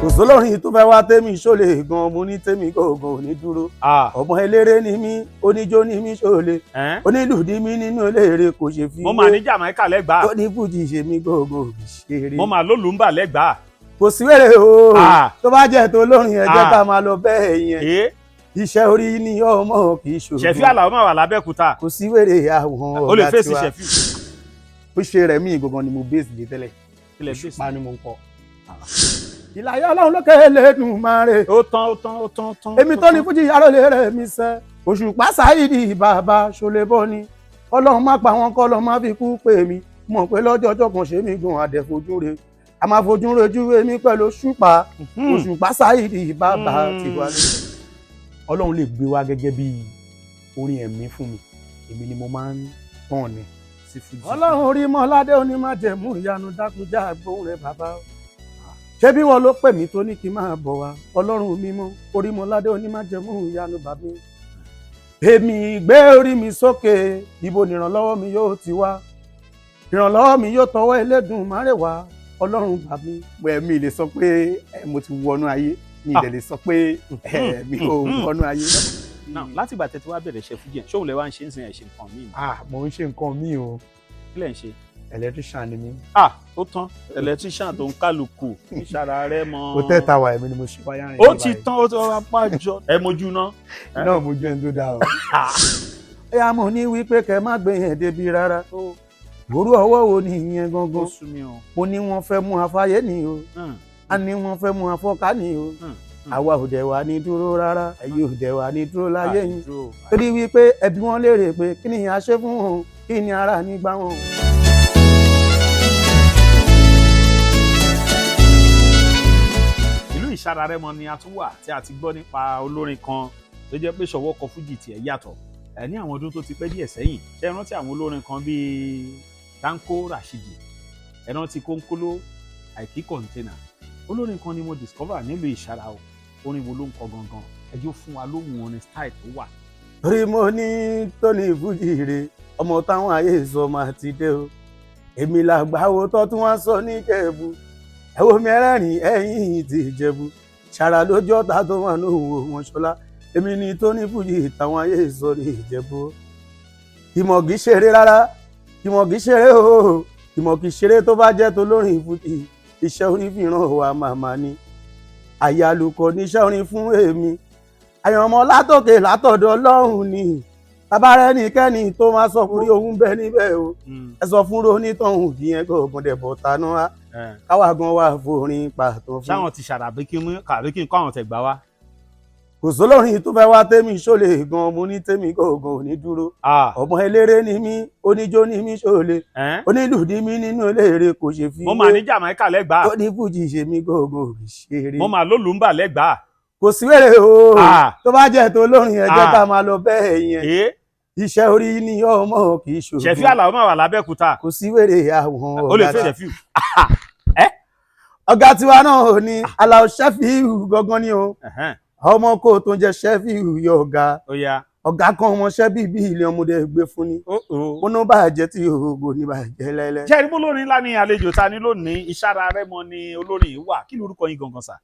Kò sólórin tó fẹ́ wá tèmi ṣólè gan, mo ní tèmi gògùn ò ní dúró. Ọmọ eléré ni mí, oníjó ni mí ṣólè, onílù ni mí nínú eléré kò ṣe fi Mo mà ní Jamaica lẹ́gbàá. Tó ní fújì ṣe mí gògùn ṣeré. Mo mà lólùmbà lẹ́gbàá. Kò sí wèrè o. Tó bá jẹ́ tó lórin, ẹ jẹ́ ká máa lọ bẹ́ẹ̀ yẹn. Iṣẹ́ orí ni ọmọ kì í ṣòro. Ṣẹ̀fí Àlàó mà wà lábẹ́òkúta. Kò sí wèrè àwọn Ó lè ọ̀gá fèsì tiwa. Ṣẹ̀fí. Ó ṣe rẹ̀ mí gangan ni mo base lé tẹ́lẹ̀. Ilẹ̀ bẹ́sì. Òṣùpá ni mo ń kọ. Ìlàyé Ọlọ́run lókè lẹ́dùn-máre. Ó tán, ó tán, ó tán, ó tán. Èmi tó ní fújì arólé rẹ̀ mi sẹ́. Òṣùpá Sáyídì bàbá ṣọlẹ́bọ́ ni. Ọlọ́run má pa wọn, kọ́ lọ́ má fi kú pè mí. Mọ̀ pé lọ́jọ́ ọjọ́ kan ṣe mí gan àdẹ̀fojú re. A máa fojú rejú èmi pẹ̀lú Òṣùpá. Òṣùpá Sáyídì bàbá tiwa ní. Ọlọ́run lè gbé wa gẹ́gẹ́ bí orin ẹ̀mí fún mi. Èmi ni mo máa ń tàn ní. Sí fújì. Ọlọ́run orí mọ́ládé onímájẹ̀mú ìyanu dákúnjá gbóhùn rẹ̀ bàbá. Ṣé bí wọ́n ló pè mí tó ní kí n máa bọ̀ wá? Ọlọ́run mímọ́ orí mọ́ládé onímájẹ̀mú ìyanu bàbá. Èmi gbé orí mi sókè, ibo nìrànlọ́wọ́ mi yóò ti wá? Ìrànlọ́wọ́ mi yóò tọwọ́ Elédùmarè wá, Ọlọ́run bàbá mi. Mi lè sọ pé mo ti wọnú ayé, mi ì dẹ̀ lè sọ pé mi ò wọnú ayé. Now, láti ìgbà tẹ́ ti wá bẹ̀rẹ̀ iṣẹ́ fújì yẹn, ṣóun lẹ wá ń ṣe ń sin ẹ̀ ṣe nǹkan míì? Ah, mo ń ṣe nǹkan míì o. Kí lẹ̀ ń ṣe? Electrician ni mí. Ah, ó tán, electrician tó ń kálukú ìṣara rẹ mọ. Hotel tower, èmi ni mo ṣe wáyà rìn. Ó ti tán, ó ti wá pàjọ ẹ mojú ná. Iná mojú ẹni tó dáa o. Ẹ̀yà mo ní wípé kẹ́ má gbé yẹn débi rárá. Òru ọwọ́ wo ni ìyẹn gangan? Ó sú mi o. Mo ní wọ́n fẹ́ mú afáyé ni o. A ní wọ́n fẹ́ mú afọ́ká ni o. Àwa ò dẹ̀ wá ní dúró rárá. Ẹ̀yin ò dẹ̀ wá ní dúró láyé yín. Torí wípé ẹbí wọn léèrè pé kí ni a ṣe fún wọn, kí ni ara nígbà wọn. Ìlú Ìṣararẹ́mọ ni a tún wà tí a ti gbọ́ nípa olórin kan tó jẹ́ pé ṣọwọ́ kọ fújì tiẹ̀ yàtọ̀ ẹ ní àwọn ọdún tó ti pẹ́ díẹ̀ sẹ́yìn. Ṣé ẹ rántí àwọn olórin kan bíi Tanko Rashidi? Ẹ rántí Kónkóló, Àìkí Kọ̀ǹténà? Olórin kan ni mo discover nílùú Ìṣara o. Orin wo ló ń kọ gangan? Ẹ jọ̀ọ́, fún wa lóhùn orin style tó wà. Torí mo ní tóní fújì rè, ọmọ táwọn ayé sọ máa ti dé o. Èmi làgbáwo tó tún wá sọ níjẹ̀bú. Ẹ wo mi, ẹlẹ́rìn ẹ̀yìn ti Ìjẹ̀bú ṣàrà lójú ọ̀tá tó wà ní òwò wọn ṣọlá. Èmi ní tóní fújì táwọn ayé sọ ní Ìjẹ̀bú. Ìmọ̀gí ṣeré rárá, ìmọ̀gí ṣeré o, ìmọ̀gí ṣeré. Tó bá jẹ́ tó lórin fújì, iṣẹ́ orin fi ràn wá màmá ni àyàlùkọ níṣẹ́ orin fún èmi. Àyànmọ́ látòkè látọ̀dọ̀ Ọlọ́run ni. Bàbá rẹ nìkẹ́ni tó máa sọ fún rí òun bẹ níbẹ̀ o. Ẹ sọ fún ronítọ̀hún kí yẹn gbọ̀ngàn dẹ̀bọ̀ tanú wa káwa gan wà forin pàtó fún. Ṣáwọn ti ṣàràbí kí n mú kàbí kí n kọ́ àwọn tẹ̀gbá wá? Kò sólórin tó fẹ́ wá tèmi ṣólè gan, mo ní tèmi gògùn ò ní dúró. Ọmọ eléré ni mí, oníjó ni mí ṣólè, onílù ni mí nínú eléré kò ṣe fi Mo mà ní Jamaica lẹ́gbàá. Tó ní fújì ṣe mí gògùn ṣeré. Mo mà lólùmbà lẹ́gbàá. Kò sí wèrè o. Tó bá jẹ́ tó lórin, ẹ jẹ́ ká máa lọ bẹ́ẹ̀ yẹn. Iṣẹ́ orí ni ọmọ kì í ṣòro. Ṣẹ̀fí Àlàó mà wà lábẹ́òkúta. Kò sí wèrè àwọn Ó lè ọ̀gá fẹ́ tí Ṣẹ̀fí. Ọ̀gá tiwa náà ò ní Àlàó Ṣẹ́fíù gangan ni o. Ọmọ kò tó ń jẹ́ Ṣẹ́fíù yọ ọ̀gá. Ó yá. Ọ̀gá kan ọmọọṣẹ́ bíbí ilé ọmọdé gbé fún ni. Ó ó. Ó ní bàjẹ́ tí ògo ní bàjẹ́ lẹ́lẹ́. Ṣé ẹni olórin ńlá ni àlejò ta ní lónìí. Ìṣararẹ́mọ ni olórin yìí wà. Kí lorúkọ yín gangan sà?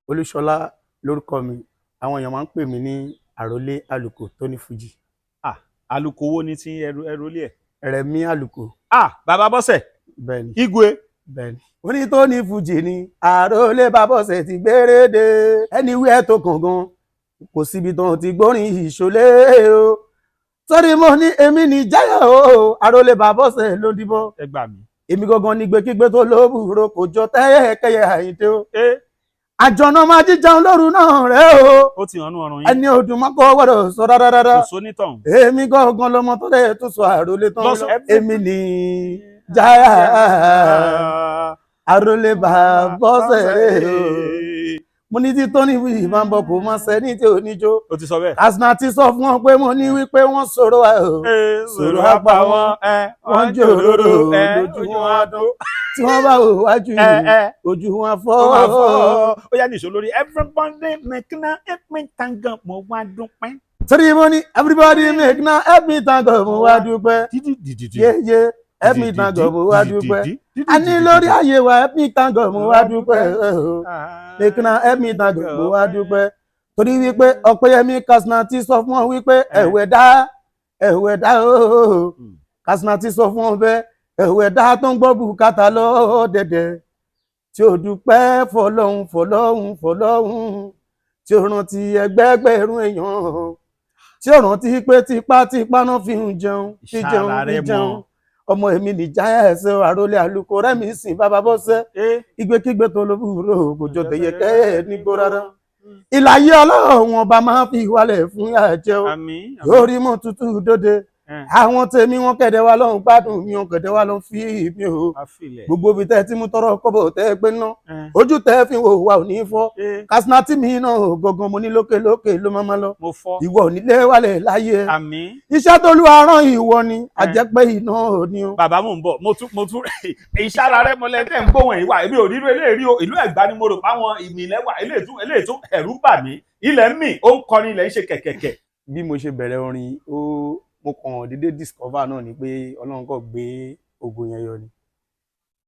Olúṣọlá lórúkọ mi. Àwọn èèyàn máa ń pè mí ní Àròlé Àlùkò tó ní Fújì. Àlùkò wo ni ti ẹrú ẹrú ilé ẹ? Rẹ̀mí Àlùkò. Ah, bàbá Bọ́sẹ̀. Bẹ́ẹ̀ni. Igwe. Bẹ́ẹ̀ni, oní tó ní Fújì ni Àròlé Bàbọ̀sẹ̀ ti gbérédé. Ẹni wí ẹ tó kàn gan, kò síbi tán ti gbórin ìṣòlè o. Torí mo ní èmi ní jáyà o, Àròlé Bàbọ̀sẹ̀ ló ń dìbò. Ẹ gbà mí. Èmi gangan ní gbẹkígbé tó lóbùrò kò jọ tẹ́yẹ̀kẹ́yẹ àyíndé o. Ẹ. Àjọ̀nà máa jíjẹun lóru náà rẹ o. Ó ti hàn nú ọrùn yín. Ẹni ọdún mọ́kọ́ gbọ́dọ̀ sọ rárá. Kò sónítọ̀hún. Èmi gangan lọmọ tó lẹ̀ tó sọ àròlé tán. Èmi ní jáyà, Àròlé Bàbọ̀sẹ̀ o. Mo ní tí tóní wíì máa ń bọ̀, kò mọ sẹ́ni tí ò ní jó. Ó ti sọ bẹ́ẹ̀. Asuna ti sọ fún wọn pé mo ní wípé wọ́n sọ̀rọ̀ ẹ̀ o. Sọ̀rọ̀ apá wọn, wọ́n jòróró lójú wọn á dún. Tí wọ́n bá wò wájú, ojú wọn fọ́. Ó máa fọ́. Ó yá, nìṣó lórí "Everybody make na help me thank God", mo wá dúpẹ́. Torí mo ní "Everybody make na help me thank God", mo wá dúpẹ́. Dídí dídí. Yéye, Help me thank God, mo wá dúpẹ́. A ní lórí ayé wa, help me thank God, mo wá dúpẹ́ o. Make una help me thank God, mo wá dúpẹ́. Torí wípé Ọpẹ́yẹmí Kasna ti sọ fún ọ wípé ẹ̀wẹ̀ dá, ẹ̀wẹ̀ dá ooo. Kasna ti sọ fún ọ bẹ́ẹ̀, ẹ̀wẹ̀ dá tó ń gbọ́ bùkátà lọ́dẹ̀dẹ̀, tí ó dúpẹ́ fọlọ́hún, fọlọ́hún, fọlọ́hún, tí ó rántí ẹgbẹ́gbẹ̀rún èèyàn, tí ó rántí pé tipátipá náà fi ń jẹun, fi jẹun, fi jẹun. Ọmọ èmi nìjà ẹsẹ àròlé àlùkò rẹmi sìn bàbá bọ́sẹ̀, igbe-kígbe tó ló búrò kò jọ tẹ̀yẹkẹ́ nígbó rárá. Ìlàyé Ọlọ́run ọba máa fi wálẹ̀ fún yà jẹ́ o. Lórí mọ́ tútù dóde. Àwọn tèmi wọn kẹ̀dẹ̀ wa lọ́hùn gbádùn mi, wọn kẹ̀dẹ̀ wa lọ́hùn fi mi o. Gbogbo ibi tẹ́ tí mú tọrọ kọ́bọ̀ tẹ́ gbé ná, ojú tẹ́ fi wò wá ò ní fọ́. Kasna tí mi náà gangan, mo ní lókè lókè ló máa lọ. Ìwọ ò ní lé wálẹ̀ láyé. Iṣẹ́ tó lù arán ìwọ ni àjẹpẹ́ iná ò ní o. Bàbá, mò ń bọ̀. Mo tún ìṣára rẹ mo lẹ́tẹ̀ ń gbóhùn ẹ̀yìn wá. Èmi ò rírú eléyìí o. Ìlú Ẹ̀gbá ni mo rò páwọn ìmìlẹ̀ wà. Eléyìí tún ẹ̀rù bà mí. Ilẹ̀ ń mì, ó ń kọrin, ilẹ̀ ń ṣe kẹ̀kẹ̀kẹ̀. Bí mo ṣe bẹ̀rẹ̀ orin, ó mo kàn déédéé discover náà ni pé Ọlọ́run kàn gbé ògo yẹn yọ ni.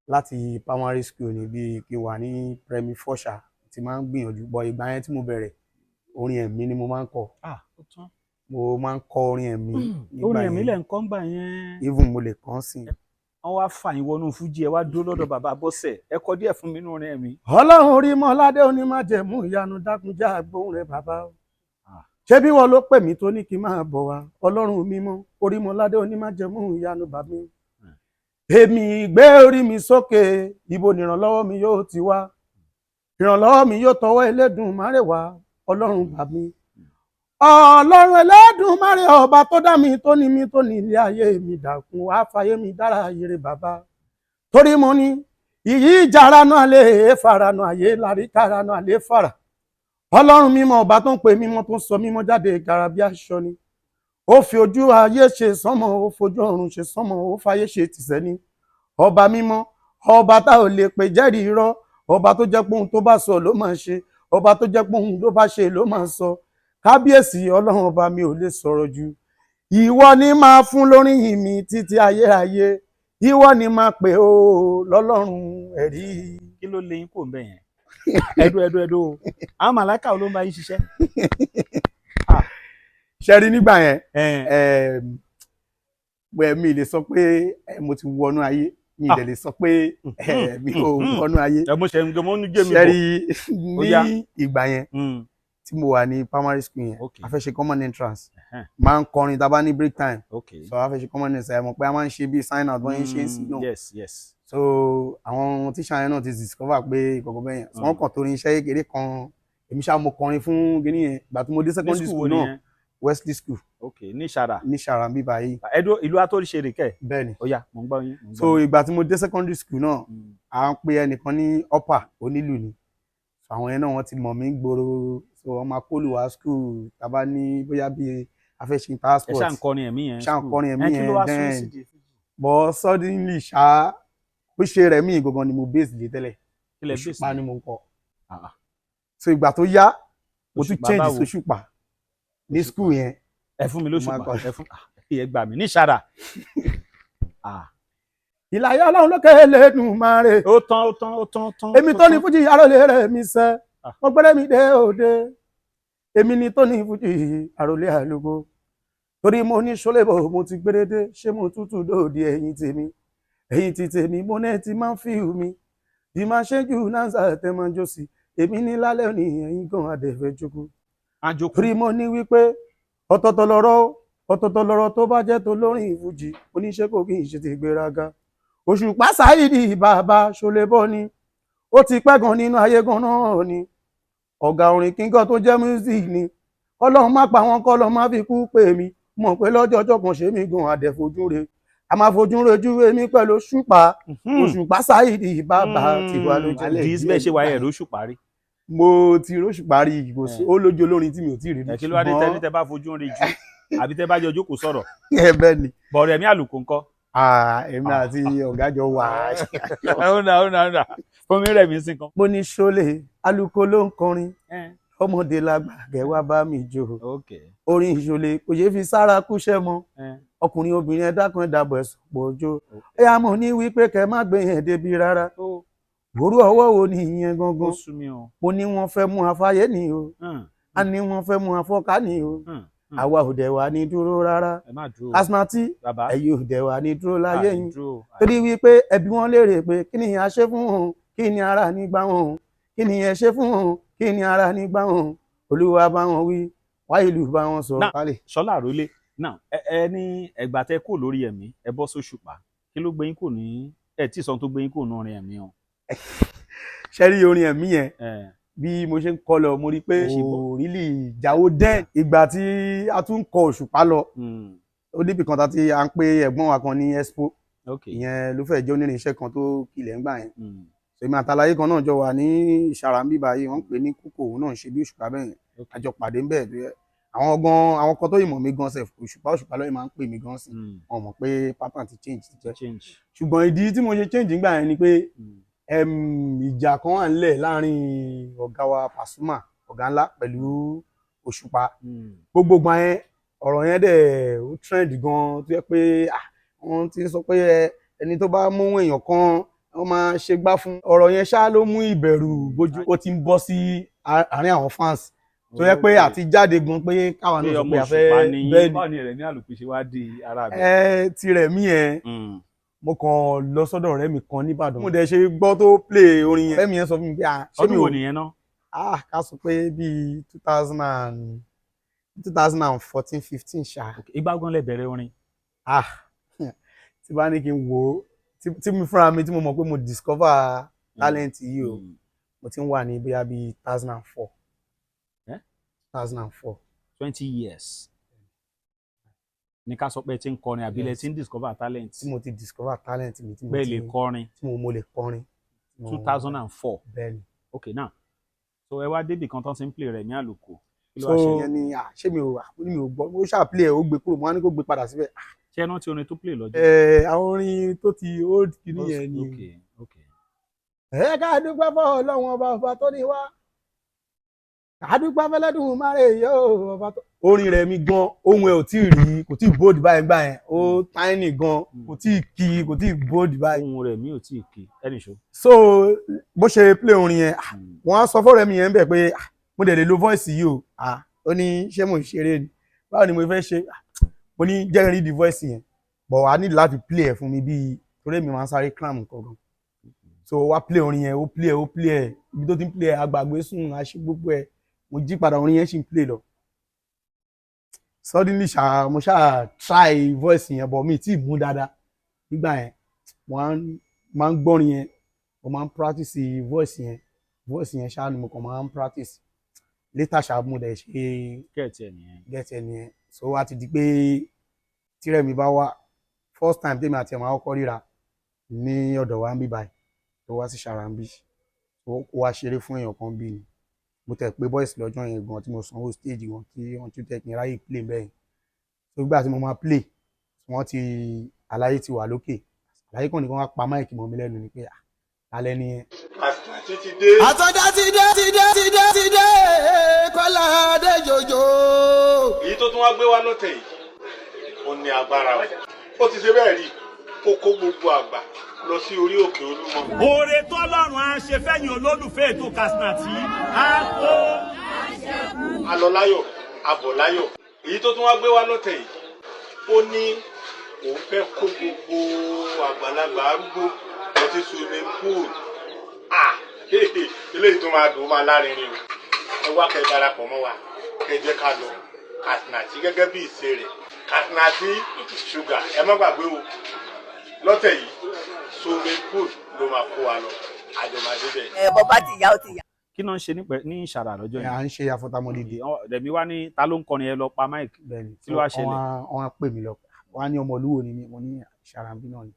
Láti primary school ni, bí kí wà ní primary four ṣá ti máa ń gbìyànjú bọ̀. Ìgbà yẹn tí mo bẹ̀rẹ̀, orin ẹ̀mí ni mo máa ń kọ. Mo máa ń kọ orin ẹ̀mí nígbà Orin ẹ̀mí yẹn. lẹ̀ ń kọ́ ń gbà yẹn. Even mo lè kàn sí. Wọ́n wá fà yín wọnú fújì, ẹ wá dúró lọ́dọ̀ bàbá Bọ́sẹ̀. Ẹ kọ díẹ̀ fún mi nínú orin ẹ̀mí. Ọlọ́run orí mọ́ládé onímájẹ̀mú ìyanu, dákunjá gbóhùn rẹ̀ bàbá o. Ṣé bí wọ́n ló pè mí tó ní kí n máa bọ̀ wá? Ọlọ́run mímọ́, orí mọ́ládé onímájẹ̀mú ìyanu bàbá mi. Èmi gbé orí mi sókè, ibo nìrànlọ́wọ́ mi yóò ti wá? Ìrànlọ́wọ́ mi yóò tọwọ́ Elédùmarè wá. Ọlọ́run bàbá mi, Ọlọ́run Elédùmarè, ọba tó dá mi, tó ní mi, tó ní ilé ayé mi, dàkún wá fàyè mi dára yèrè bàbá. Torí mo ní ìyí ìjàránú àlè faranu àyè láríkàránú àlè fara. Ọlọ́run mímọ́, ọba tó ń pè mímọ́, tó ń sọ mímọ́ jáde gara bí aṣọ ni. Ó fi ojú ayé ṣe sánmọ̀, ó fojú ọ̀run ṣe sánmọ̀, ó fàyè ṣe tìṣẹ́ ní. Ọba mímọ́, ọba tá ò lè pè jẹ́rìí irọ́, ọba tó jẹ́ pé ohun tó bá sọ ló máa ṣe, ọba tó jẹ́ pé ohun tó bá ṣe ló máa sọ. Kábíyèsí Ọlọ́run ọba, mi ò lè sọ̀rọ̀ jù. Ìwọ ni máa fún lórí mi títí ayérayé, ìwọ ni máa pè ó lọ́lọ́run ẹ̀rí. Kí ló lè yín kò ń bẹ̀ yẹn? Ẹdú ẹdú ẹdú o, àwọn màláìka ló ń bá yín ṣiṣẹ́. Ṣe rí nígbà yẹn, mi lè sọ pé mo ti wọnú ayé, mi dẹ̀ lè sọ pé mi ò wọnú ayé. Ẹ mo ṣe ń gbé mo ń gé mi Ṣe bọ̀. rí Ó yá. ní ìgbà yẹn tí mo wà ní primary school yẹn, a fẹ́ ṣe common entrance, máa ń kọrin tá a bá ní break time. So a fẹ́ ṣe common entrance, ẹ mọ̀ pé a máa ń ṣe bí sign out, bọ́n yín ṣe ń sìn náà. yes yes. So àwọn tíṣà yẹn náà ti discover pé ìkọ̀kọ̀ bẹ́ẹ̀ yẹn. So wọ́n kàn torí iṣẹ́ kékeré kan, èmi ṣáà mo kọrin fún gíní yẹn. Ìgbà tí mo dé Ní secondary school school wo náà, nìyẹn? Wesley School. Ok, ní Ìṣàrà. Ní Ṣàrà bíbá yìí. Ẹdó, ìlú Atóríṣeré kẹ. Bẹ́ẹ̀ ni. Ó yá, mo ń gbọ́ yín, mo ń So gbọ́ yín. ìgbà tí mo dé secondary school náà, à ń pe ẹnìkan ní upper, onílù ni. So àwọn yẹn náà, wọ́n ti mọ̀ mí gbòòrò, so wọ́n máa kólu wá school tàbá ní bóyá bí a fẹ́ ṣe inter Ẹ sport. ṣáà ń kọrin ẹ̀mí yẹn. Ṣáà ń kọrin ẹ̀mí Ẹ kí ló yẹn, wá sún sídìí? But suddenly ṣá, bó ṣe rẹ̀ mí gangan ni mo base lé tẹ́lẹ̀. Kí lẹ base? Òṣùpá ni mo ń kọ. Ah. So ìgbà tó yá, mo tún Òṣùpá change báwo? sóṣùpá ní Òṣùpá. school yẹn. Ẹ fún mi lóṣùpá. Máa kọ. Ẹ fún, ẹ gbà mí ní Ìṣàrà. Ah. Ìlàyé Ọlọ́run lókè Elédùmarè. Ó tán, ó tán, ó tán, ó tán. Èmi Ó tó ní tán. fújì àròlé rẹ̀ mi sẹ́. Ah. Mo gbẹ́rẹ́ mi dé òde, èmi ni tó ní fújì àròlé àlùkò. Torí mo ní ṣọlẹ́bọ̀, mo ti gbérédé, ṣé mo tútù dòde? Ẹ̀yìn tèmi, ẹ̀yìn ti tèmi, mo náà ti máa ń fi mi bí máa ṣe jù náà tẹ́ máa ń jó sí. Èmi ní lálẹ́ òní, ẹ̀yìn gan adẹ̀fẹ́ jókòó. Àjòkú. Torí mo ní wípé ọ̀tọ̀ọ̀tọ̀ lọ̀rọ̀, ọ̀tọ̀ọ̀tọ̀ lọ̀rọ̀ tó bá jẹ́ tó lórin ìfújì oníṣẹ́, kò kí n ṣe ti gbéraga. Òṣùpá Sáyídì bàbá ṣọlẹ́bọ̀ ni, ó ti pẹ́ gan nínú ayé gan náà ni. Ọ̀gá orin kíngọ́ tó jẹ́ music ni. Ọlọ́run má pa wọn, kọ́ lọ́ má fi kú pè mí. Mọ̀ pé lọ́jọ́ ọjọ́ kan, ṣe mí gan àdẹ̀fojú re, a máa fojú rejú èmi pẹ̀lú Òṣùpá. Òṣùpá Sáyídì bàbá tiwa ló jẹ́. Dis bẹ́ẹ̀ ṣe wáyé ẹ̀rọ Òṣùpá rí? Mo ti róṣùpá rí, kò sí ó lójú olórin tí mi ò tí ì rí. Ẹ kí ló wá dé tẹ́ ní tẹ́ bá fojú ń rí ju àbí tẹ́ bá jọ jókòó sọ̀rọ̀? Ẹ bẹ́ẹ̀ ni. Bọ̀rẹ̀ mi àlùkò ńkọ́? Ah, èmi àti ọ̀gá jọ wà. Ó nà, ó nà, ó nà fún mi rẹ̀ mí sí kan. Mo ní ṣọlẹ̀ alùkò ló ń kọrin. Ọmọdé lágbà kẹ́ wá bá mi jó. Ok. Orin ìṣòlè kò ṣeé fi sára kúṣẹ́ mọ́. Ọkùnrin, obìnrin, ẹ dákun, ẹ dàbọ̀, ẹ sọ̀pọ̀ ọjọ́. Ẹ̀yà mo ní wípé kẹ́ má gbé yẹn débi rárá. Òru ọwọ́ wo ni ìyẹn Ó gangan? sú mi o. Mo ní wọ́n fẹ́ mú afáyé ni o. A ní wọ́n fẹ́ mú afọ́ká ni o. Àwa ò dẹ̀ wá ní dúró rárá. Ẹ má dúró. Asnati, Bàbá. ẹ̀yin ò dẹ̀ wá ní dúró láyé Àní yín. dúró. Torí wípé ẹbí wọn léèrè pé kí ni a ṣe fún òun, kí ni ara nígbà wọn, kí ni ẹ ṣe fún òun, kí ni ara nígbà wọn. Olúwa bá wọn wí, wáyé ìlú bá wọn sọ̀rọ̀. Now, Kálẹ̀. Ṣọlá Àrólé now, ẹ ní ẹgbà tẹ kò lórí ẹ̀mí, ẹ bọ́ sóṣùpá. Kí ló gbé yín kò ní ẹ tí sọ tó gbé yín kò ní orin ẹ̀mí o? Ṣe rí orin ẹ̀mí yẹn, bí mo ṣe ń kọ lọ, mo rí i pé Ṣe bọ́. kò really jáwó dẹ́n. Ìgbà tí a tún kọ Òṣùpá lọ, ó níbì kan tá tí a ń pè ẹ̀gbọ́n wa kan ní Expo. Ìyẹn ló fẹ́ jẹ́ onírinṣẹ́ kan tó kilẹ̀ ńgbà yẹn. Èmi àtàlàyé kan náà jọ wà ní Ìṣàrà ń bíbá yìí, wọ́n ń pè ní Kúkò, òun náà ń ṣe bí Òṣùpá bẹ́ẹ̀ yẹn. Àjọ pàdé ń bẹ̀ tó yẹ àwọn gan, àwọn kan tó yìí mọ̀ mí gan sef, Òṣùpá, Òṣùpá lọ́yìn máa ń pè mí gan sí. Wọn mọ̀ pé pattern ti change ti jẹ́. Change. Ṣùgbọ́n ìdí tí mo ṣe change ńgbà yẹn ni pé ìjà kan wà ńlẹ̀ láàrin ọ̀gá wa Pasuma, ọ̀gá ńlá, pẹ̀lú Òṣùpá. Gbogbo gbà yẹn, ọ̀rọ̀ yẹn dẹ̀ ó trend gan, tó yẹ pé ah, wọ́n ti sọ pé ẹni tó bá mú èèyàn kan, wọ́n máa ṣe gbá fún. Ọ̀rọ̀ yẹn ṣá ló mú ìbẹ̀rù bójú, ó ti ń bọ́ sí àárín àwọn fans, tó yẹ pé àti jáde gan pé káwa Pé náà sọ ọmọ pé a fẹ́ Òṣùpá ni. Bẹ́ẹ̀ ni. Báwo ni rẹ̀ ní àlùkò ṣe wá di ara rẹ̀? Ẹ tirẹ̀ mí yẹn, mo kàn lọ sọ́dọ̀ ọ̀rẹ́ mi kan nìbàdàn. Mo dẹ̀ ṣe gbọ́ tó play orin yẹn, ọ̀rẹ́ mi yẹn sọ fún mi pé ah, ṣé mi Ọdún ò wo nìyẹn náà? Ah, ká sọ pé bíi 2014, 15 ṣá. Ìgbà gan lẹ bẹ̀rẹ̀ orin? Ah, tí bá ní kí n wò ó, tí mi fúnra mi tí mo mọ̀ pé mo discover talent yìí o, mo ti ń wà ní bóyá bíi 2004. Eh? 2004. 20 years ní ká sọ pé ẹ ti ń kọrin, àbí lẹ Yes. ti ń discover talent? Tí mo ti discover talent mi, tí mo Pé ti lè kọrin. Tí mo lè kọrin. 2004? Bẹ́ẹ̀ ni. Ok, now, so ẹ wá débì kan tán ti ń play rẹ̀ ní àlùkò, kí ló So wá ṣẹlẹ̀? yẹn ni, ah, ṣé mi ò, ah, mo ní mi ò gbọ́. Mo ṣáà play ẹ̀, ó gbé kúrò, mo wá ní kó gbé padà síbẹ̀. Ṣé ẹ rántí orin tó play lọ́jọ́? Ẹ àwọn orin tó ti old kìíní yẹn ni. Ok. Ẹ ká dúpẹ́ fọ́ Ọlọ́run ọba, ọba tó ní wá, ká dúpẹ́ fẹ́lẹ́dùn máre yóò ọba tó. Orin rẹ̀ mi gan, ohun ẹ̀ ò tí ì rí, kò tí ì bold báyìí gbà yẹn, ó tiny gan, kò tí ì kí, kò tí ì bold báyìí. Ohun rẹ̀ mi ò tí ì kí ẹnì ṣó. So bó ṣe play orin yẹn, ah, wọ́n á sọ fọ́rẹ́ mi yẹn bẹ̀ pé, ah, mo dẹ̀ lè lo voice yìí o. Ah, ó ní ṣé mo ń ṣeré ni? Báwo ni mo fẹ́ ṣe? Ah, mo ní jẹ́ n rí the voice yẹn, but wàá ní láti play ẹ̀ fún mi, bíi torí mi máa ń sáré cram nǹkan gan. So wá play orin yẹn, ó play ẹ̀, ó play ẹ̀. Ibi tó ti ń play ẹ̀, àgbàgbé sùn, àṣẹ gbogbo ẹ̀, mo jí padà, orin yẹn sì ń play lọ. Suddenly ṣá, mo ṣáà try voice yẹn, but mi tí ì mú dáadáa nígbà yẹn. Mo máa ń gbọ́rin yẹn, mo máa ń practice voice yẹn. Voice yẹn ṣáà ni mo kàn máa ń practice. Later ṣáà, mo dẹ̀ ṣe Get ẹ̀ nìyẹn. Get ẹ̀ nìyẹn. So wá ti di pé tírẹ̀mí bá wá, first time tèmi àti ẹ̀ máa kọ́kọ́ ríra ní ọ̀dọ̀ wa ń bí báyìí, tó wá sí Ṣàràǹbí, ó wá ṣeré fún èèyàn kan bí ni. Mo tẹ̀ pé boys lọ́jọ́ yẹn gan tí mo sanwó stage wọn kí wọ́n tún tẹ̀ kí n ráyè play bẹ́ẹ̀. So nígbà tí mo máa play, wọ́n ti àlàyé ti wà lókè, àlàyé kan nìkan wá pa mic mọ́ mi lẹ́nu ni pé, ah, alẹ́ ni yẹn. Àti ti dé. Àtọ́já ti dé, ti dé, ti dé, ti dé, Kọ́lá dé jòjò. Èyí tó tún wá gbé wá lọ́tẹ̀ yìí, ó ní agbára o. Ó ti ṣe bẹ́ẹ̀ rí, ó kó gbogbo àgbà lọ sí orí òkè Olúmọ. Oore tọ́lọ́run á ṣe fẹ́yìn olólùfẹ́ ètò Kasnati á tó. Alọ láyọ̀, abọ̀ láyọ̀. Èyí tó tún wá gbé wá lọ́tẹ̀ yìí, ó ní òun fẹ́ kó gbogbo àgbàlagbà, arúgbó lọ sí swimming pool. Ah, eléyìí tó máa dùn, ó máa lárinrin o. Ẹ wá kẹ́ darapọ̀ mọ́ wa, kẹ́ jẹ́ ká lọ. Kasnati gẹ́gẹ́ bí ìṣe rẹ̀, Kasnati sugar, ẹ má gbàgbé o, lọ́tẹ̀ yìí, swimming pool ló máa kó wa lọ, àjọ máa débẹ̀. Ẹ bọ́ bá ti yá, ó ti yá. Kí náà ń ṣe ní Ìṣàrà lọ́jọ́ À yẹn? ń ṣe àfọ̀tàmọ́dìdì. Rẹ̀mí wá ní ta ló ń kọrin, ẹ lọ pa mic. Bẹ́ẹ̀ni. Kí ló wá ṣẹlẹ̀? Wọ́n á pè mí lọ, wọ́n á ní ọmọ olúwo ni mí. Mo ní Ìṣàràǹbí náà ni.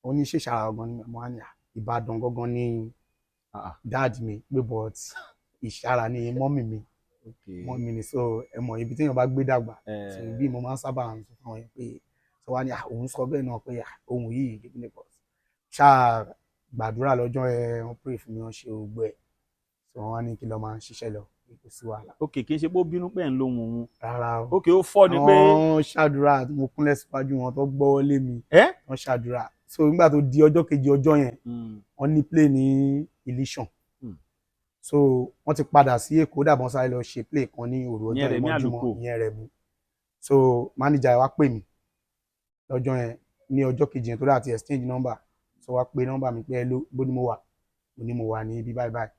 Wọ́n ní ṣé Ìṣàrà gangan ni? Mo á ní Ìbàdàn gangan ní dad mi pé, but Ìṣàrà ni mummy mi. Mummy ni. So ẹ mọ̀ ibi téèyàn bá gbé dàgbà. So bí mo máa ń sábà sọ fún àwọn yẹn pé sọ wá ní òun sọ bẹ́ẹ̀ náà pé ohun yìí kí ni, but ṣáà gbàdúrà lọ́jọ́ ẹ, wọ́n pray fún mi, wọ́n ṣe gbogbo ẹ̀. So wọ́n wá ní kí lọ́ọ́ máa ṣiṣẹ́ lọ. Kò sí wàhálà. Ok, kì í ṣe pé ó bínú pé ẹ̀ ń lóhùn òun? Rárá o. Ok, ó fọ́ ni pé Wọ́n ṣàdúrà, mo kúnlẹ̀ síwájú wọn tó gbọ́wọ́ lé mi. Ẹ́. Wọ́n ṣàdúrà. So nígbà tó di ọjọ́ kejì, ọjọ́ yẹn, wọ́n ní play ní Ilíṣàn. So wọ́n ti padà sí Èkó, dàbọ̀n sáré lọ ṣe play kan ní òru ọjọ́ Ìyẹn yẹn Rẹ̀mí mọ́júmọ́. Àlùkò. Ìyẹn Rẹ̀mí. So manager wa pè mí lọ́jọ́ yẹn, ní ọjọ́ kejì yẹn, tó dà ti exchange number. So wá pe number mi pé, "Ẹ ló bó ni mo wà?" Mo ní mo wà ní ibi báyìí báyìí.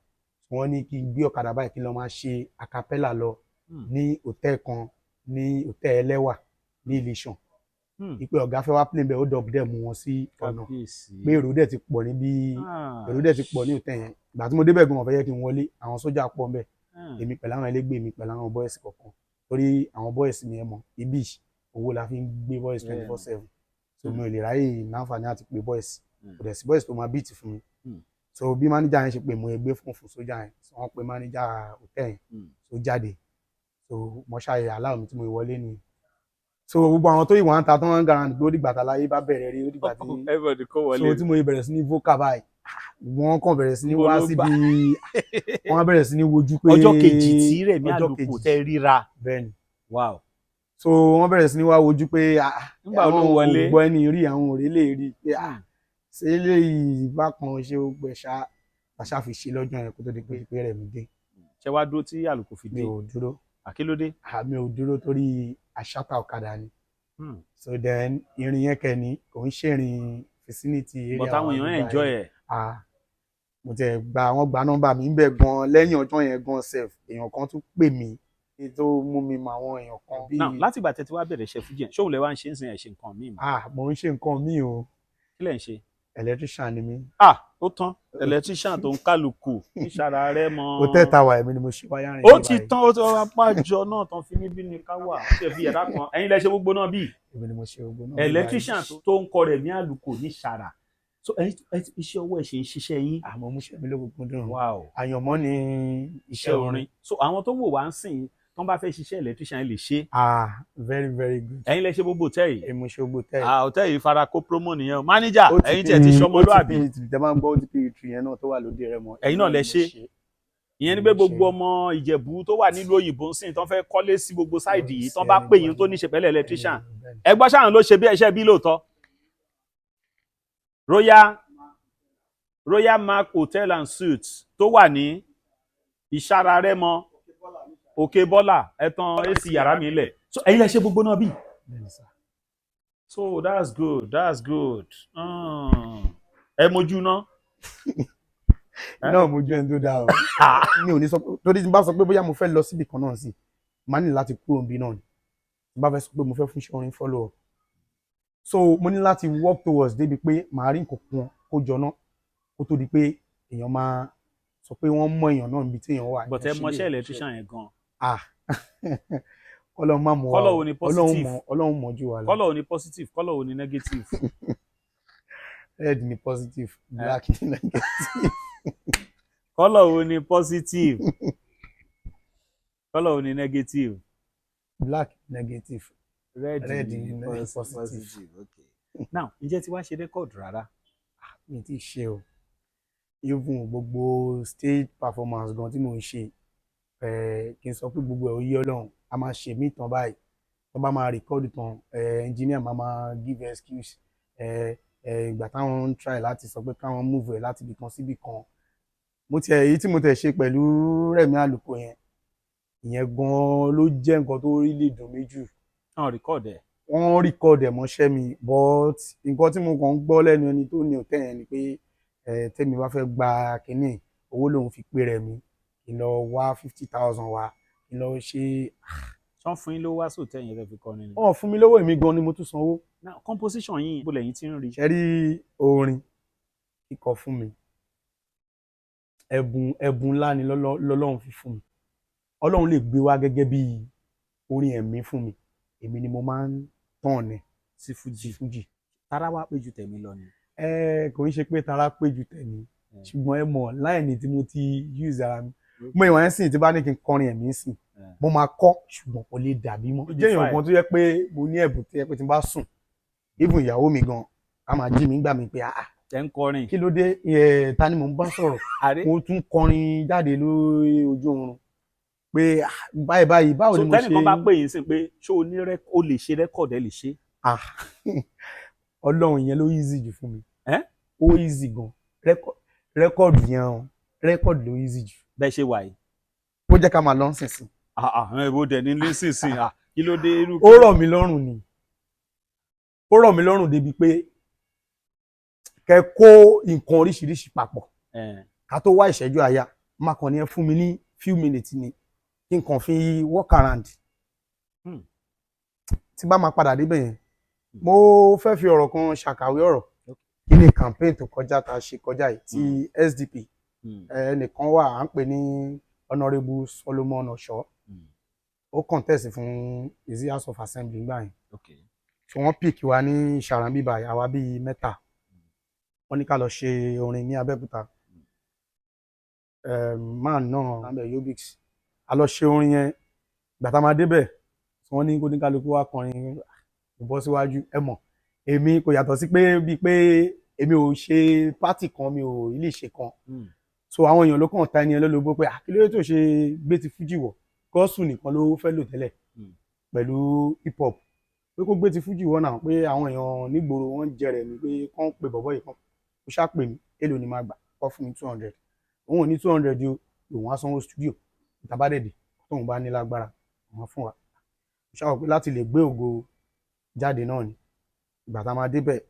So wọ́n ní kí n gbé ọ̀kadà báyìí, kí n lọ máa ṣe acapella lọ ní hòtẹ́ẹ̀ kan, ní hòtẹ́ẹ̀ Ẹlẹ́wà ní Ilíṣàn, ìpè ọ̀gá fẹ́ wá play bẹ́ẹ̀, ó dọ̀ dẹ̀ mú wọn sí ọ̀nà, Kábíyèsí. pé èrò dẹ̀ ti pọ̀ níbi, èrò dẹ̀ ti pọ̀ ní hòtẹ́ẹ̀ yẹn. Ìgbà tí mo débẹ̀ gan, wọ́n fẹ́ yẹ kí n wọlé, àwọn sójà pọ̀ ńbẹ̀. Èmi pẹ̀lú àwọn ẹlẹgbẹ́ mi, pẹ̀lú àwọn boys kọ̀ọ̀kan, torí àwọn boys mi, ẹ mọ̀, ibi owó la fi ń gbé boys 24/7, so mi ò lè ráyè náǹfààní àti pé boys. Kò dẹ̀ sí boys tó máa beat fún mi. So bí manager yẹn ṣe pè, mo gbé fún sójà yẹn. So wọ́n pe manager hòtẹ́ẹ̀ yẹn. So jáde, so mo ṣàyè aláwọ̀ mi tí mo wọlé ni. So gbogbo àwọn tó ìwà ń ta tó ń garanti pé ó dìgbà tá láyé bá bẹ̀rẹ̀ rí, ó dìgbà tí Everybody kó wọlé. So tí mo bẹ̀rẹ̀ sí ní vocal báyìí, wọ́n kàn bẹ̀rẹ̀ sí ní Níbo wá ló gbà? síbi, wọ́n bẹ̀rẹ̀ sí ní wojú pé Ọjọ́ kejì tí Rẹ̀mí Ọjọ́ Àlùkò kejì. tẹ́ ríra? Bẹ́ẹ̀ ni. So wọ́n bẹ̀rẹ̀ sí ní wá wojú pé, ah, Nígbà wo ló àwọn ò wọlé? gbọ́ ẹni rí, àwọn ò rí lè rí pé, ah, ṣé eléyìí bákan ṣe ó gbẹ ṣá àṣà fi ṣe lọ́jọ́ yẹn kó tó di pé Rẹ̀mí dé. Ṣé wàá dúró tí Àlùkò fi Mi dé? ò dúró. Àkílódé? Ah, mi ò dúró torí àṣàtà ọ̀kadà ni. So then irin yẹn kẹ́ni kò ń ṣèrìn vicinity area But àwọn wa èèyàn nígbà enjoy yẹn. ẹ̀. Ah, mo tẹ gba, wọ́n gba nọ́mbà mi ńbẹ̀ gan. Lẹ́yìn ọjọ́ yẹn gan sef, èèyàn kan tún pè mí tó mú mi mọ àwọn èèyàn kan bíi Now, láti ìgbà tẹ́ ti wá bẹ̀rẹ̀ iṣẹ́ fújì yẹn, ṣóun lẹ wá ń ṣe ń sìn, ẹ̀ ṣe nǹkan míì mọ́? Ah, mo ń ṣe nǹkan míì o. Kí lẹ̀ ń ṣe? Electrician ni mí. Ah, ó tán, electrician tó ń kálukú níṣàrà rẹ mọ́. Hotel tower, èmi ni mo ṣe wiring. Ó ní ti báyìí. tán, ó ti wá pàjọ náà tán fi níbí ni ká wà, ó ti fi yàrá kan, ẹ̀yin lẹ ṣe gbogbo náà bíi Èmi ni mo ṣe gbogbo náà. Electrician tó ń kọ Rẹ̀mí Àlùkò níṣàrà. So iṣẹ́ ọwọ́ ẹ̀ ṣe ń ṣiṣẹ́ yín? Àmọ́ mo ṣe mi lókùnkùn dùn. Àyànmọ́ ni. Iṣẹ́ orin. So àwọn tó wò wá ń sìn tán bá fẹ́ ṣiṣẹ́ electrician lè ṣe? Ah, very very good. Ẹ̀yin lẹ ṣe gbogbo hòtẹ́ẹ̀ yìí? Èmi mo ṣe gbogbo tẹ́. Ah, hòtẹ́ẹ̀ yìí fara kó promo nìyẹn o. Manager, ẹ̀yin tiẹ̀ ti ṣọmọlúàbí. OTP, tẹ máa ń gbọ́ OTP tree yẹn náà tó wà lóde rẹ mọ́. Ẹ̀yin náà lẹ ṣe? Ìyẹn ni pé gbogbo ọmọ Ìjẹ̀bú tó wà nílùú òyìnbó ń sìn tán fẹ́ kọ́lé sí gbogbo side yìí, tán bá pè yín tó ní ṣe pẹ̀lú electrician, ẹ gbọ́, sáà ló ṣe bí ẹṣẹ́ bí lóòótọ́. Royal Mark Hotel and Suites tó wà ní Ìṣàrà Rẹ́mọ, Òkè Bọ́là, ẹ̀tàn AC yàrá mi lẹ̀. So ẹ̀yin lẹ ṣe gbogbo náà bí? Bẹ́ẹ̀ni sir. So that's good, that's good. Ẹ mojú ná. Náà mo jẹ́ ẹni tó dáa o. Mi ò ní sọ pé torí tí n bá sọ pé bóyá mo fẹ́ lọ síbì kan náà sí, màá ní láti kúrò níbí náà ni. Tí n bá fẹ́ sọ pé mo fẹ́ fún iṣẹ́ orin follow up, so mo ní láti work towards débi pé màá rí nǹkan kan kó jọ náà kó tó di pé èèyàn máa sọ pé wọ́n mọ èèyàn náà níbi tí èèyàn wà. But ẹ mọṣẹ́ electrician yẹn gan. Ah, Ọlọ́run má mú wa Colour o. wo ni Ọlọ́run positive? mọ̀, Ọlọ́run mọ̀ jù wa lọ. Colour wo ni positive, colour wo ni negative? Red ni positive, black ni negative. Colour wo ni positive, colour wo ni negative? Black negative. Red, Red ni ni positive. Okay, now, ǹjẹ́ tí wàá ṣe record rárá? Mi ti ṣe o. Even gbogbo stage performance gan tí mò ń ṣe, kí n sọ pé gbogbo ẹ̀ ó yé Ọlọ́run, a máa ṣe mí tán báyìí, tó bá máa record tán, engineer máa give excuse, ìgbà táwọn ń try láti sọ pé káwọn move ẹ̀ láti ibì kan síbì kan. Mo tiẹ̀, èyí tí mo tẹ̀ ṣe pẹ̀lú Rẹ̀mí Àlùkò yẹn, ìyẹn gan-an ló jẹ́ nǹkan tó really dùn mí jù. Náà record ẹ̀? Wọ́n record ẹ̀ mọ́ṣẹ́ mi, but nǹkan tí mo kàn ń gbọ́ lẹ́nu ẹni tó ní òtẹ́ yẹn ni pé ẹ tẹ́mi bá fẹ́ gba kínní, owó lòun fi pé rẹ̀ mi, kí n lọ wá 50,000 wá, kí n lọ ṣe. Ṣán fún yín ló wá sòtẹ́ yẹn fẹ́ fi kọrin ni? Wọ́n fún mi lówó, èmi gan ni mo tún sanwó. Now, composition yín, bó lẹ́yìn tí ń rí? Ṣe rí orin kíkọ fún mi, ẹ̀bùn, ẹ̀bùn ńlá ni lọ́lọ́run fi fún mi. Ọlọ́run lè gbé wá gẹ́gẹ́ bí orin ẹ̀mí fún mi, èmi ni mo máa ń tàn ní sí fújì. Sí fújì. Tara wá pé ju tẹ̀mí lọ ni? Ẹ kò ń ṣe pé tara pé ju tẹ̀mí, ṣùgbọ́n ẹ mọ̀ láìní tí mo ti use ara mi, mo ìwọ̀n ẹ̀ sìn tí bá ní kí n kọrin ẹ̀mí sìn, mo máa kọ́, ṣùgbọ́n kò lè dàbí mọ́. Jẹ́ èèyàn kan tó yẹ pé mo ní ẹ̀bùn tó yẹ pé tí n bá sùn, even ìyàwó mi gan a máa jí mi gbà mí pé, ah, Ẹ̀ ń kọrin. kí ló dé? Ẹ ta ni mò ń bá sọ̀rọ̀? Àrẹ. Mo tún kọrin jáde lórí ojú oorun. Pé ah, báyìí báyìí, báwo So ni mo ṣe tẹ́nìkan bá pè yín sí pé ṣé o ní o lè ṣe record, ẹ lè ṣe? Ah, Ọlọ́run, yẹn ló easy jù fún mi. Ẹ́? Ó easy gan. Record yẹn o, record ló easy jù. Bẹ́ẹ̀ ṣe wà yìí. Ó jẹ́ ká máa lọ sínsìn. Ah ah, ẹ wo dẹ̀ ní nísinsìnyí. Ah, kí ló dé irú? Ó rọ̀ mí lọ́rùn ni, ó rọ̀ mí lọ́rùn débi pé kẹ kó nǹkan oríṣiríṣi papọ̀, ká tó wá ìṣẹ́jú àyà má kàn ní ẹ fún mi ní few minutes ni kí n kàn fi work around. Tí bá máa padà débẹ̀ yẹn, mo fẹ́ fi ọ̀rọ̀ kan ṣàkàwé ọ̀rọ̀. Kí ni campaign tó kọjá tá a ṣe kọjá yìí ti SDP, ẹnìkan wà à ń pè ní Honourable Solomon Osho. Ó contest fún Easy House of Assembly nígbà yẹn. So wọ́n pick wa ní Ìṣàrán bíbá, àwa bíi mẹ́ta. Wọ́n ní ká lọ ṣe orin ní Abẹ́òkúta. Man náà lábẹ́ Yobix, a lọ ṣe orin yẹn. Ìgbà tá a máa débẹ̀, tí wọ́n ní kó ní kálukú wá kọrin, mo bọ́ síwájú. Ẹ mọ̀ èmi kò yàtọ̀ sí pé bíi pé èmi ò ṣe party kan, mi ò lè ṣe kan. So àwọn èèyàn ló kàn ta ẹni yẹn lólobó pé ah, kí ló dé tó ṣe gbé ti fújì wọ̀? Gospel nìkan ló fẹ́ lò tẹ́lẹ̀ pẹ̀lú hip hop, pé kó gbé ti fújì wọ̀ náà, pé àwọn èèyàn nígboro wọ́n ń jẹrẹ̀ mi, pé kán pe bọ̀bọ̀ yìí kan. Ó ṣáà pè mí, èlò ni máa gbà? Kọ́ fún mi 200. Òun ò ní 200 o, lòun á sanwó studio ìtàbádẹ́dẹ̀ tóun bá ní lágbára òun á fún wa. Ó ṣáà wò pé láti lè gbé ògo jáde náà ni. Ìgbà tá a máa débẹ̀,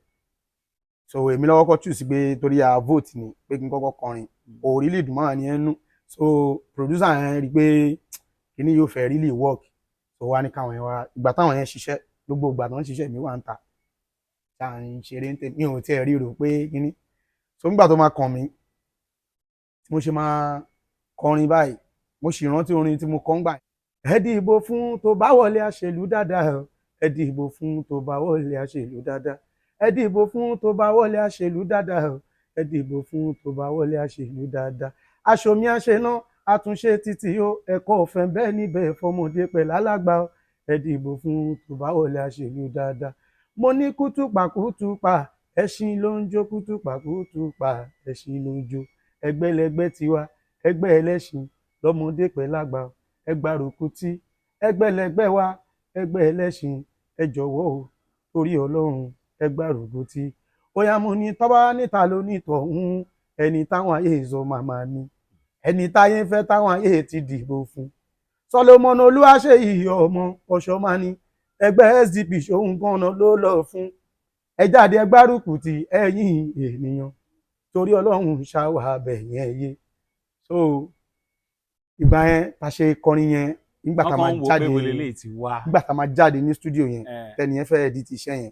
so èmi lọ́wọ́ kọ́ choose pé torí a vote ni pé kí n kọ́kọ́ kọrin. Kò really dùn mọ́ ẹni ẹnu. So producer yẹn rí i pé kíní yóò fẹ́ really work, so wá ní káwọn yẹn wá. Ìgbà táwọn yẹn ṣiṣẹ́, gbogbo ìgbà tó ń ṣiṣẹ́, mi wà ń ta tá à ń ṣeré ń tẹ̀, mi ò tiẹ̀ ríro pé kíní. So nígbà tó máa kàn mí, tí mo ṣe máa kọrin báyìí, mo sì rántí orin tí mo kọ ń gbà. Ẹ dìbò fún tó bá wọlé àṣèlú dáadáa, ẹ dìbò fún tó bá wọlé àṣèlú dáadáa, ẹ dìbò fún tó bá wọlé àṣèlú dáadáa, ẹ dìbò fún tó bá wọlé àṣèlú dáadáa. Aṣomi àṣená, àtúnṣe títí o, ẹ̀kọ́ ọ̀fẹ́ bẹ́ẹ̀ níbẹ̀ fọmọdé pẹ̀lú alágbà, ẹ dìbò fún tó bá wọlé àṣèlú dáadáa. Mo ní kútùpà kútùpà, ẹṣin ló ń jó, kútùpà kútùpà, ẹṣin ló ń jó. Ẹgbẹ́lẹgbẹ́ tiwa, ẹgbẹ́ ẹlẹ́ṣin, lọ́mọdé pẹ̀lú àgbà, ẹgbàrúkú tí ẹgbẹ́lẹgbẹ́ wa, ẹgbẹ́ ẹlẹ́ṣin, ẹ jọ̀wọ́ o, torí Ọlọ́run, ẹgbàrúkú tí ó yá. Mo ní tọ́ba níta ló ní tọ̀hún, ẹni táwọn ayé sọ màmá ni, ẹni táyé ń fẹ́, táwọn ayé ti dìbò fún, Solomon Olúwaṣeyìí ọmọ Ọ̀ṣọ́mání, ẹgbẹ́ SDP, ṣòun ganan ló lọ fún. Ẹ jáde, ẹ gbárùkù ti ẹ̀yin ènìyàn, torí Ọlọ́run ṣàwà bẹ̀yẹn yé. So ìgbà yẹn ta ṣe kọrin yẹn, nígbà tá a máa wọ́n kàn ń wò jáde, pé wọlé lè ti wá. Nígbà tá a máa jáde ní studio yẹn, tẹni yẹn fẹ́ edit iṣẹ́ yẹn,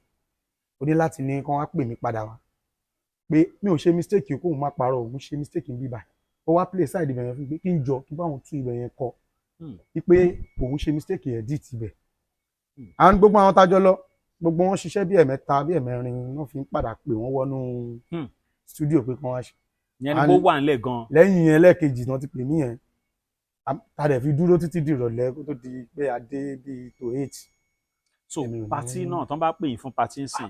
ó ní láti ní kán wá pè mí padà wá pé mi ò ṣe mistake, kóun má parọ́, òun ṣe mistake ń bíbà. Ó wá play side ibẹ̀ yẹn fún mi pé kí n jọ kí n bá òun tún ibẹ̀ yẹn kọ, wípé òun ṣe mistake edit ibẹ̀. Àwọn gbogbo àwọn tájọ lọ, gbogbo wọn ṣiṣẹ́ bí ẹ̀mẹ́ta bí ẹ̀mẹ́rin, wọ́n fi ń padà pè wọ́n wọnú studio pé kán wá ṣe. Ìyẹn ni kó wà nílẹ̀ gan. Lẹ́yìn yẹn, lẹ́ẹ̀kejì náà ti pè mí yẹn, ta dẹ̀ fi dúró títí di ìrọ̀lẹ́ kó tó di pé a dé bíi to 8. So Èmi ò ní- party náà, tán bá pè yín fún party ń sìn?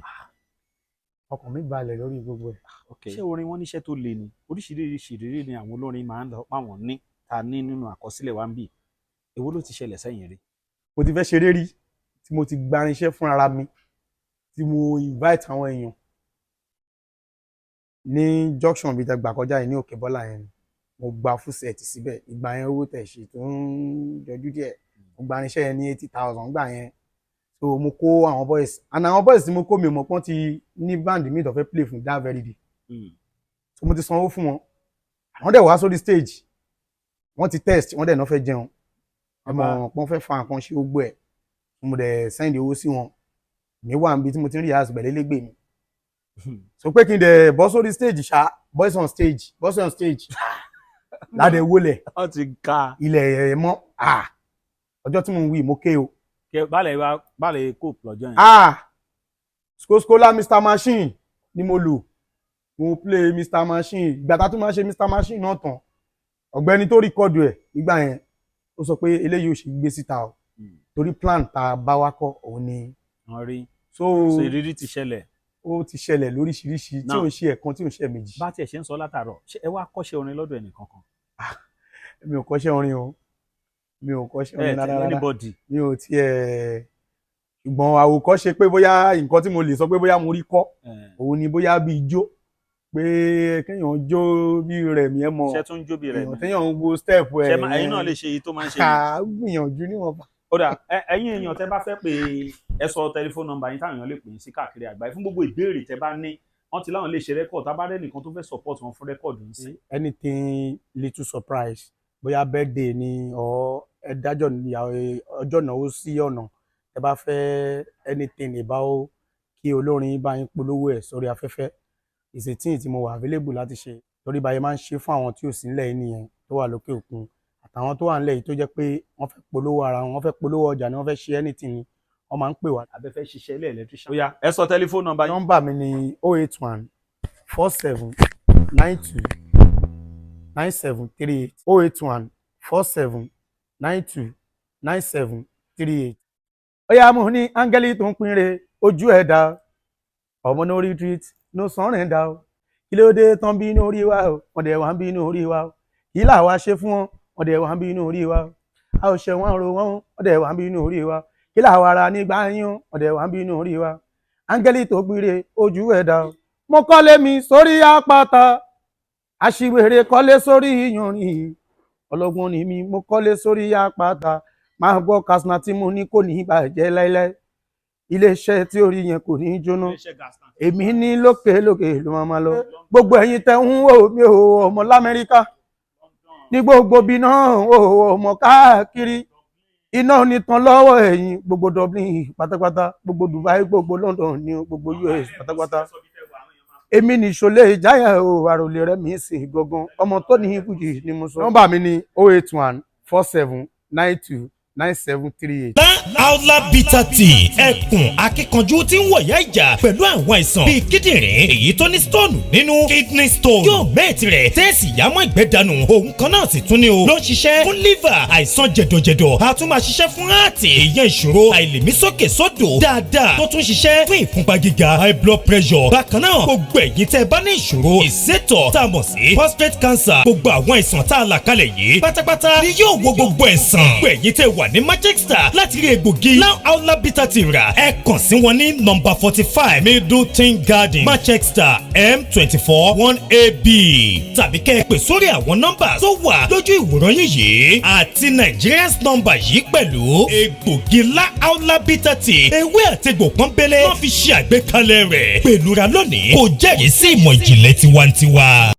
Ọkàn mi balẹ̀ lórí gbogbo ẹ̀. Ṣé orin wọn níṣẹ́ tó le ni? Oríṣiríṣi ìrírí ni àwọn olórin máa ń lọ páwọn ní ta ní nínú àkọsílẹ̀ wa ń bì. Èwo ló ti ṣẹlẹ̀ sẹ́yìn rí? Mo ti fẹ́ ṣeré rí tí mo ti gbarinṣẹ́ fún ara mi, tí mo invite àwọn èèyàn ní junction bíi tẹ gbà kọjá yìí ní Òkè Bọ́lá yẹn ni. Mo gba full set síbẹ̀. Ìgbà yẹn, owó tẹ̀ ṣe tó ń jọjú díẹ̀. Mo gbarinṣẹ́ yẹn ní 80,000 gbà yẹn. So mo kó àwọn boys, and àwọn boys tí mo kó, mi ò mọ̀ pọ́n ti ní band mi tó fẹ́ play fún that very day. So mo ti sanwó fún wọn, àwọn dẹ̀ wá sórí stage, wọ́n ti test, wọ́n dẹ̀ náà fẹ́ jẹun, ẹ mọ̀ pọ́n fẹ́ fa nǹkan ṣe gbogbo ẹ̀. Mo dẹ̀ send owó sí wọn. Mi wà níbi tí mo ti ń rehearse pẹ̀lú elégbè mi. So pé kí n dẹ̀ bọ́ sórí stage ṣá, boys on stage, boys on stage, ládẹ̀ wọlé. Wọ́n ti ka. Ilẹ̀ ẹ̀ mọ́. Ah, ọjọ́ tí mo ń wí, mo ké o. Kẹ balẹ̀ wa balẹ̀ cope lọ́jọ́ yẹn. Ah, skoskola Mr Machine ni mo lò. Mo play Mr Machine. Ìgbà tá a tún máa ṣe Mr Machine náà tán, ọ̀gbẹ́ni tó record ẹ̀ nígbà yẹn, ó sọ pé eléyìí ò ṣe gbé síta o, torí plan tá a bá wá kọ́ òun ni. Wọ́n rí. So so ìrírí ti ṣẹlẹ̀. Ó ti ṣẹlẹ̀ lóríṣiríṣi tí Now- ò ń ṣe ẹ̀kan, tí ò ń ṣe ẹ̀mejì. Bá tiẹ̀ ṣe ń sọ látàárọ̀, ṣé ẹ wá kọ́ṣẹ́ orin lọ́dọ̀ ẹnì kankan? Mi ò kọ́ṣẹ́ orin o. Mi ò kọ́ṣẹ́ Ẹ orin tẹ̀lé rárá rárá. anybody? Mi ò tiẹ̀, ṣùgbọ́n àwòkọ́ṣe pé bóyá nǹkan tí mo lè sọ pé bóyá mo rí kọ́, òun ni bóyá bí ijó, pé kéèyàn jó bí Rẹ̀mí, ẹ mọ̀. Ṣé tún jó bí rẹ̀ Èèyàn mi? téèyàn ń wo step ẹ̀. Ṣé ẹ̀yin náà lè ṣe èyí tó máa ń ṣe yìí? Ká gbìyànjú níwọ̀nba. Ó dà, ẹ̀yin èèyàn tẹ́ bá fẹ́ pé, ẹ sọ tẹlifóònù nọ́mbà yín táwọn èèyàn lè pè yín sí káàkiri àgbáyé fún gbogbo ìbéèrè tẹ́ bá ní. Wọ́n ti láwọn lè ṣe record, tá bá rẹ́ nìkan tó fẹ́ support wọn fún record ń sìn. Anything, little surprise, bóyá birthday ni or ẹ dájọ́ ọjọ́ ìnáwó sí ọ̀nà, ẹ bá fẹ́ anything about kí olórin bá yín polówó ẹ̀ sórí afẹ́fẹ́, is a thing tí mo wà available láti ṣe, torí báyìí máa ń ṣe fún àwọn tí ò sí nílẹ̀ yìí nìyẹn, tó wà lókè òkun àtàwọn tó wà nílẹ̀ yìí, tó jẹ́ pé wọ́n fẹ́ polówó ara wọn, wọ́n fẹ́ polówó ọjà ni, wọ́n fẹ́ ṣe anything ni, wọ́n máa ń pè wá. Abẹ́fẹ́ ṣiṣẹ́ ilé electrician. Ó yá, ẹ sọ tẹlifóònù nọ́mbà yín. Nọ́mbà mi ni 08147929738, 08147929738. Ó yá, mo ní áńgẹ́lì tó ń pinre ojú ẹ̀dá, ọmọ no retreat, no surrender o. Kí ló dé tán bínú orí wa o? Wọ́n dẹ̀ wá ń bínú orí wa o. Kí làwa ṣe fún wọn? Wọ́n dẹ̀ wá ń bínú orí wa o. A ò ṣẹ̀ wọ́n ro wọ́n, wọ́n dẹ̀ wá ń bínú orí wa. Kí làwa ra nígbà yín o? Wọ́n dẹ̀ wá ń bínú orí wa. Áńgẹ́lì tó pinre ojú ẹ̀dá o. Mo kọ́lé mi sórí àpáta, aṣiwèrè kọ́lé sórí iyanrìn, ọlọ́gbọ́n ni mi. Mo kọ́lé sórí àpáta. Máa gbọ́, Katsina tí mo ní kò ní bàjẹ́ láíláí, iléeṣẹ́ tí orí yẹn kò ní jóná. Èmi ní lókè lókè ló máa máa lọ. Gbogbo ẹ̀yin tẹ́ ń wò mí o, ọmọ lamẹ́ríkà, ní gbogbo bí náà o, ọmọ káàkiri, iná nìtàn lọ́wọ́ ẹ̀yin, gbogbo Dublin pátápátá, gbogbo Dubai, gbogbo London ní o, gbogbo US pátápátá. Èmi nìṣọlẹ̀ ìjáyà o, àròlé rẹ̀ mi sì gangan, ọmọ tó ní ibùjì ni mo sọ. Nọ́mbà mi ni 08147929738. Aula Bitter Tea, ẹkùn akíkanjú tí ń wọ̀yá ìjà pẹ̀lú àwọn àìsàn bíi kíndìnrín, èyí tó ní stone nínú, kidney stone, yóò mẹ́ẹ̀tì rẹ̀ tẹ́ẹ̀sì yámọ́ ìgbẹ́ dànù. Òun kan náà sì tún ní o ló ń ṣiṣẹ́ fún liver, àìsàn jẹ̀dọ̀jẹ̀dọ̀, a tún máa ṣiṣẹ́ fún heart, ìyẹn ìṣòro àìlèmísókè sódò dáadáa, tó tún ṣiṣẹ́ fún ìfúnpá gíga, high blood pressure. Bákan náà, gbogbo ẹ̀yin tẹ́ ẹ bá ní ìṣòro ìsétọ̀ tá a mọ̀ sí prostate cancer, gbogbo àwọn àìsàn tá a là kalẹ̀ yìí pátápátá ni yóò wo gbogbo ẹ̀sán. Gbogbo ẹ̀yin tẹ́ wà ní Manchester láti rí egbògi Now Aula Bitter Tea rà, ẹ kàn sí wọn ní nọ́mbà 45 Middleton Garden, Manchester, M24 1AB, tàbí kẹ́ ẹ pè sórí àwọn nọ́mbà tó wà lójú ìwòran yín yìí àti Nigerians nọ́mbà yìí pẹ̀lú. Egbògi La Aula Bitter Tea, ewé àtegbò pọ́nbélé wọ́n fi ṣe àgbékalẹ̀ rẹ̀. Pẹ̀lú ra lónìí, kò jẹ́rìí sí ìmọ̀ ìjìnlẹ̀ tiwantiwa.